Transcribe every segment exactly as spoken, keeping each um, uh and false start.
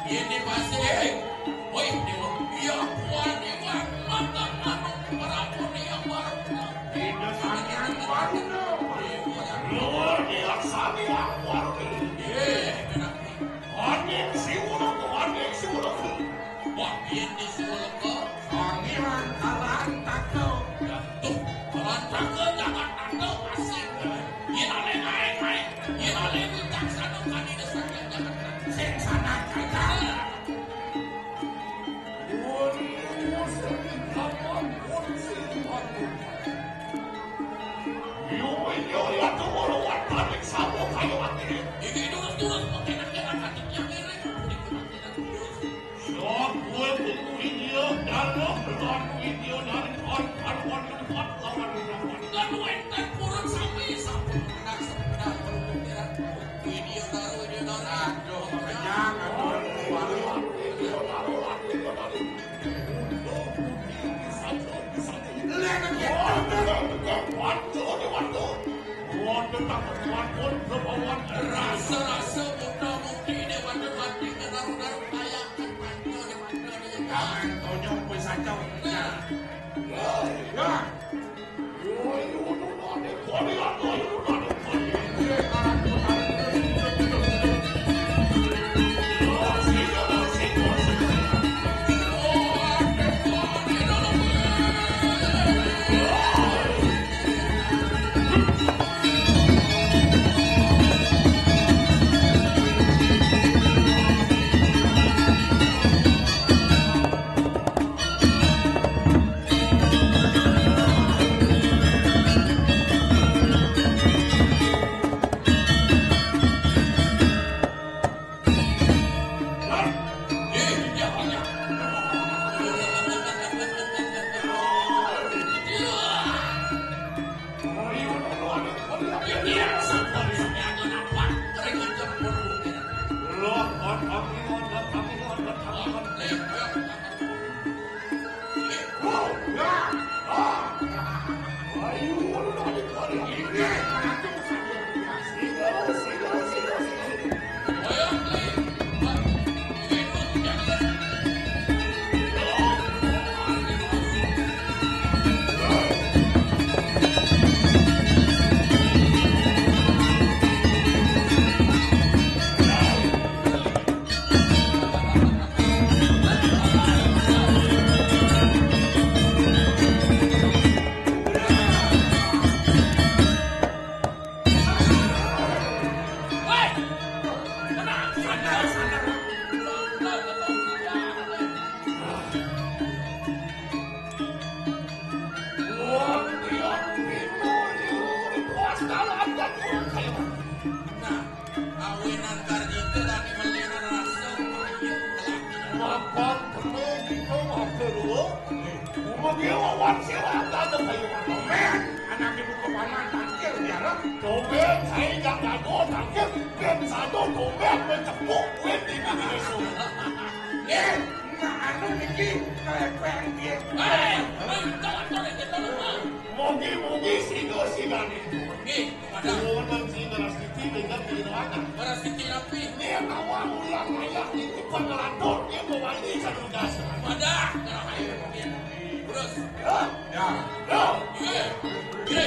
Ini pasti, woi, dewa, iya, buah dewa, mata anu, para pun yang baru. Ini sangian baru, no. Luar biasa, yang baru. Iya, enak. Aning si ulo, aning si ulo. Wah, ini si ulo. Pangeran Kalantaka. Tuh, Kalantaka jangan tante asing. Yen oleh naik, naik. Yen oleh wicaksana kali desa jangan tante. Sing sana kata. Yo, yo, ya tuh, walau panik sama kayu mati. Ini terus, terus, pakai nak, nak, hatinya, ini, ini, ini, terus. Sok kowe kudu India, darah, lawan India, darah, lawan, lawan, lawan, lawan, lawan. Lalu enten purun sami, sampun menang, sampun menang, purun pikiran. India, darah, India, darah. Aduh, kenyang, aduh, aduh, aduh, aduh, aduh, aduh. Waduh, waduh, waduh. Waduh, takut, waduh, waduh. Rasa-rasa, muda-mudi, ini, waduh, waduh, ini, darah, darah, kayak Jangan konyol kowe sacau. Nah. Ya. Nah, awinan karjito lagi melihat rasa payung lagi. Mapan kena kita waktu dulu. Umat dia wawan sila ada kayu. Komen, anak ibu ke paman tangkir biarlah. Komen, saya jak dago tangkir. Ben satu komen mencepuk wet di diri semua. Nih, nah anu niki kelepeng dia. Eh, eh, tolong, tolong, tolong, tolong. Mugi-mugi sida sidane. Nggih, kepada. Nuwun sing Rastiti dengan kelinangan. Rastiti rapi. Nek awak ulang layak niki pangelatur nggih mewali sadugas. Wadah, kalau ayo mungkin. Terus. Ya. Ya. Ya. Iya. Iya.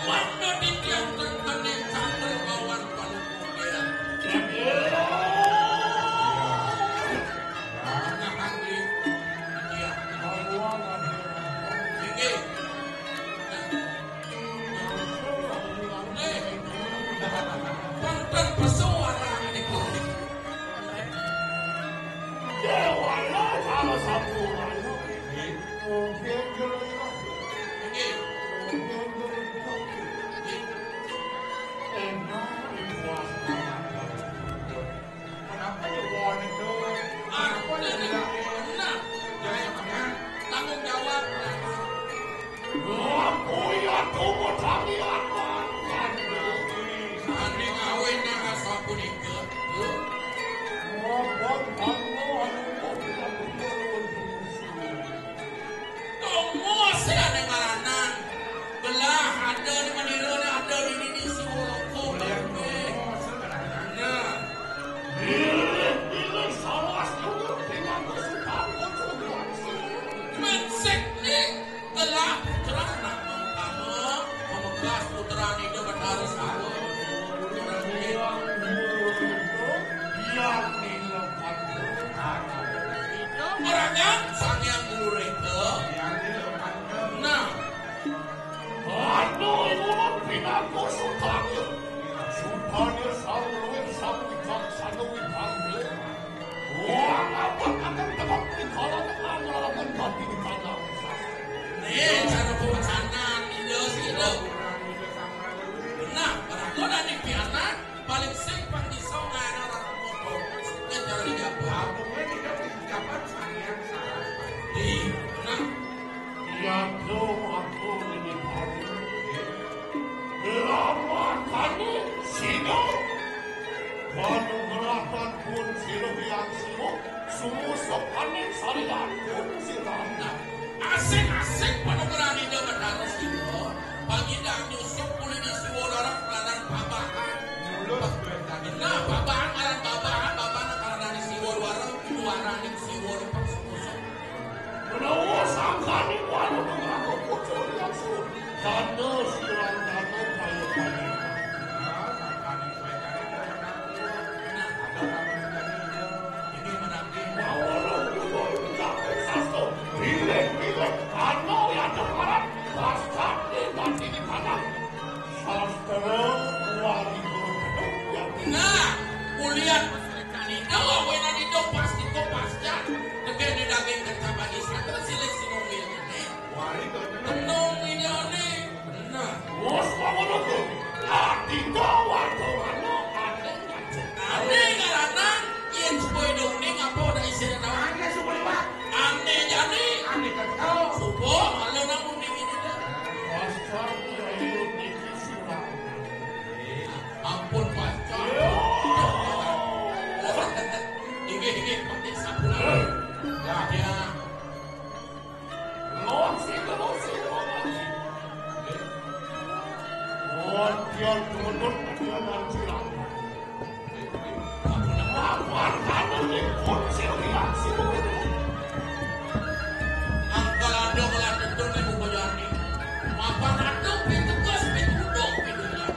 Mangda titiang tengkening sandra bawan panukulian. Nah, Anggi. Iya. Inggih. Nah. Nih. Wonten pesuara niku. Déwana salah satu. Inggih. Menapa nyuwun itu? Nah, jangan tanggung jawab. Aku ya tunggu kami akan. Sanding awinang asapunika. Mapan kamu anu kok tidak betul. Tunggu sih ada maranan. Belah ada di Madura, ada di ini, di Siwoloko. Nah. Pilih-pilih salah satu dengan kesukaan untuk langsung. Mensek nih, telah putra nama utama, memegas putra Ida Betara Sawa. Orang ini. Yang dilepas. Orang yang Sang Hyang Guru Reka. Nah. Aduh, ulun pinangku sutanya. Sutanya saluwih sami wicaksana wibangga. Wong apa akan tebak di kolam angalakan dadi di kandang. Nih, cara pemecahan, iya sih, lo. Nah, para kau dan pianak, paling sing pang bisa ngana orang motor. Kan cara dijawab. Aku ini kan dijawab Sang Hyang Saraswati. Nah. Yadro aku ini hari. Lama kani sino. Panugrahan pun sino yang sino. Sumusok kani sarian pun sino. Nah, asing-asing panugrahan Ida Betara Sino. Pagidang nyusup ulih di siwa lorong pelanan pabahan. Mulus bertani. Nah, pabahan ngaran pabahan, pabahan ngaran di siwa luar, luaraning siwa lepas sumusok. Menawa sangkaning wanu mengaku pucuk yang suruh. Tanda silang tanda kaya kaya. Nah, sangkaning suai kaya kaya. Nah, ada kami menjadi iya. Ini menanti. Maulung dulu mencapai sasto. Pilih-pilih. Tanda yang terharap. Pasti mati di tanah. Sastra wali guru. Nah, kuliah. Nika lawenan itu pasti kok pasca. Tegene daging kecapan Islam terus silih sinunggil ini. Wari to tenung. Tenung ini oni. Nah. Wos pamono ku. Ati to warga warna ane ngaco. Ane ngaranan yen supo idung ning apa udah isine tau. Ane supo liwat. Ane jani. Ane kerja. Supo malu nang uning ini dah. Pasca ayo niki siwang. Ampun, Pak. Inggih, inggih, penting sampun. Ya, ya. Lawan sing, lawan sing, lawan sing. Lawan dia tunduk dengan silang. Lawan kamu ni pun silang, silang. Angkal ada melanjutkan ni buku jani. Mapan ada pintu gas, pintu dok, pintu jani.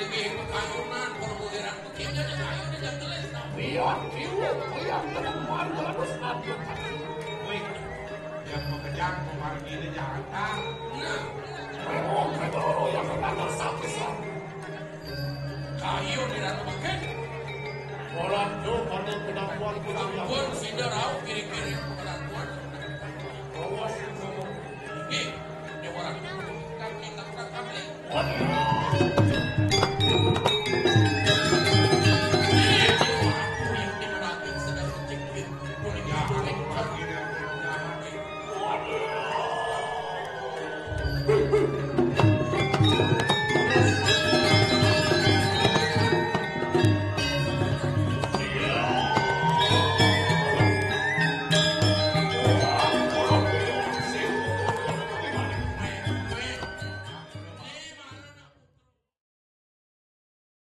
Di pekayunan, perbukiran, kayunya di kayu di jelas. Biar kieu, biar teman harus adil. Wih, yang pekerjaan kemarin ini jangan. Nah, memang kedoro yang kena tersakit. Kayu di dalam pakai. Bola tu pada penampuan kita. Ampun, sida rauh kiri-kiri.